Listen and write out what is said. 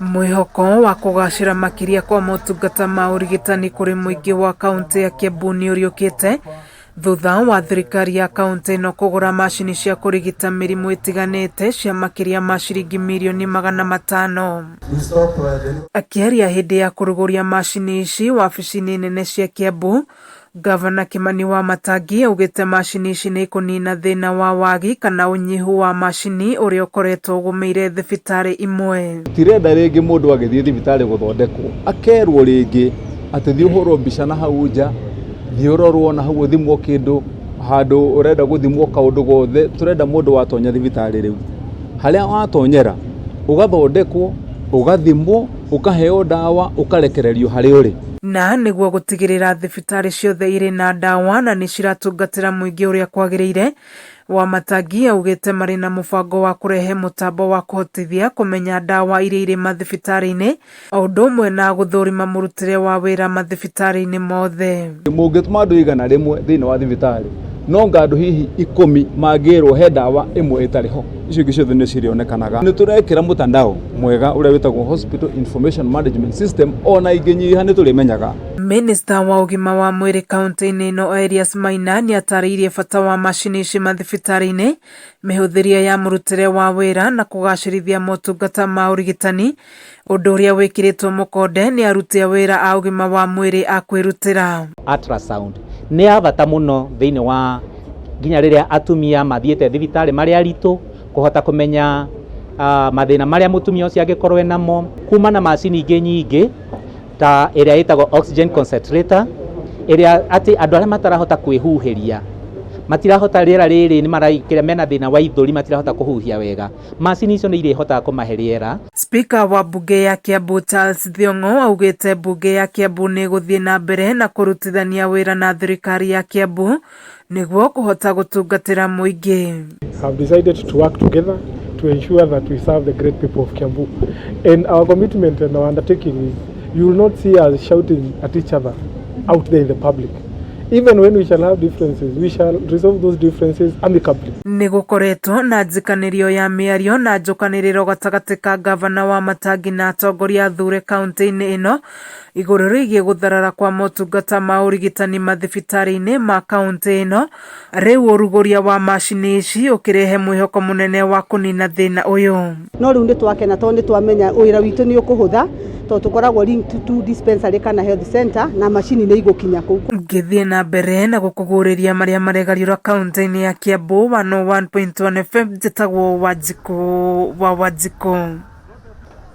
Mwĩhoko wa kũgacĩra makĩria kwa motungata ma ũrigitani kũrĩ mũingĩ wa kaũntĩ ya Kiambu nĩ ũriũkĩte thutha wa thirikari ya kaũntĩ ĩno kũgũra macini cia kũrigita mĩrimũ ĩtiganĩte cia makĩria ma ciringi mirioni 500. Akĩaria hĩndĩ ya kũrugũria macini ici wabici-inĩ nene cia Kiambu, Ngavana Kimani Wamatangi augĩte macini ici nĩ ikũnina thĩna wa wagi kana ũnyihu wa macini ũrĩa ũkoretwo ũgũmĩire thibitarĩ imwe. Tirenda rĩngĩ mũndũ agĩthiĩ thibitarĩ gũthondekwo akerwo rĩngĩ atĩ thiĩ ũhũrwo mbica na hau nja, thiĩ ũrorwo na hau ũthimwo kĩndũ handũ ũrenda gũthimwo kaũndũ gothe. Tũrenda mũndũ watonya thibitarĩ rĩu harĩa watonyera ũgathondekwo, ũgathimwo, ũkaheo ndawa, ũkarekererio harĩa ũrĩ. Na nĩguo gũtigĩrĩra thibitarĩ ciothe irĩ na ndawa na nĩ ciratungatĩra mũingĩ ũrĩa kwagĩrĩire, Wamatangi augĩte marĩ na mũbango wa kũrehe mũtambo wa kũhotithia kũmenya ndawa iria irĩ mathibitarĩ-inĩ o ũndũ ũmwe na gũthũrima mũrutĩre wa wĩra mathibitarĩ-inĩ mothe. Mũngĩtũma andũ 100 thĩinĩ wa thibitarĩ no nga andũ hihi 10 mangĩrwo he ndawa ĩmwe ĩtarĩ ho, icio ingĩ ciothe nĩ cirĩonekanaga. Nĩ tũrekĩra mũtandao mwega ũrĩa wĩtagwo Hospital Information Management System, ona ingĩnyiha nĩ tũrĩmenyaga. Minista wa ũgima wa mwĩrĩ kaũntĩ-inĩ ĩno Elias Maina nĩ atarĩirie bata wa macini ici mathibitarĩ-inĩ, mĩhũthĩrie ya mũrutĩre wa wĩra na kũgacĩrithia motungata ma ũrigitani, ũndũ ũrĩa wĩkĩrĩtwo mũkonde nĩ aruti a wĩra a ũgima wa mwĩrĩ a kwĩrutĩra. Ultrasound nĩ ya bata mũno thĩinĩ wa nginya rĩrĩa atumia mathiĩte thibitarĩ marĩ aritũ kũhota kũmenya mathĩna marĩa mũtumia ũcio angĩkorwo enamo. Kuma na macini ingĩ nyingĩ ta ĩrĩa ĩtagwo oxygen concentrator, ĩrĩa atĩ andũ arĩa matarahota kwĩhuhĩria, matirahota rĩera rĩrĩ nĩ maraikĩra mena thĩna wa ithũri matirahota kũhuhia wega, macini icio nĩ irĩhotaga kũmahe rĩera. Spika wa mbunge ya Kiambu Charles Thiong'o augĩte mbunge ya Kiambu nĩ ĩgũthiĩ na mbere na kũrutithania wĩra na thirikari ya Kiambu nĩguo kũhota gũtungatĩra mũingĩ. Have decided to work together to ensure that we serve the great people of Kiambu. And our commitment and our undertaking is you will not see us shouting at each other out there in the public. Even when we shall have differences, we shall resolve those differences amicably. Nĩ gũkoretwo na njikanĩrio ya mĩario na njũkanĩrĩro gatagatĩ ka ngavana Wamatangi na atongoria athure kaũntĩ-inĩ ĩno igũrũ rĩgiĩ gũtharara kwa motungata ma ũrigitani mathibitarĩ-inĩ ma kaũntĩ ĩno. Rĩu ũrugũria wa macini ici ũkĩrehe mwĩhoko mũnene wa kũnina thĩna ũyũ. No rĩu nĩ twakena tondũ nĩ twamenya wĩra witũ nĩ ũkũhũtha tondũ tũkoragwo linked to dispensary kana health center na macini nĩ igũkinya kũu. Ngĩthiĩ na mbere na gũkũguũrĩria marĩa maregariũra kaũntĩ-inĩ ya Kiambu 101.1 FM, njĩtagwo Wanjikũ wa Wanjikũ.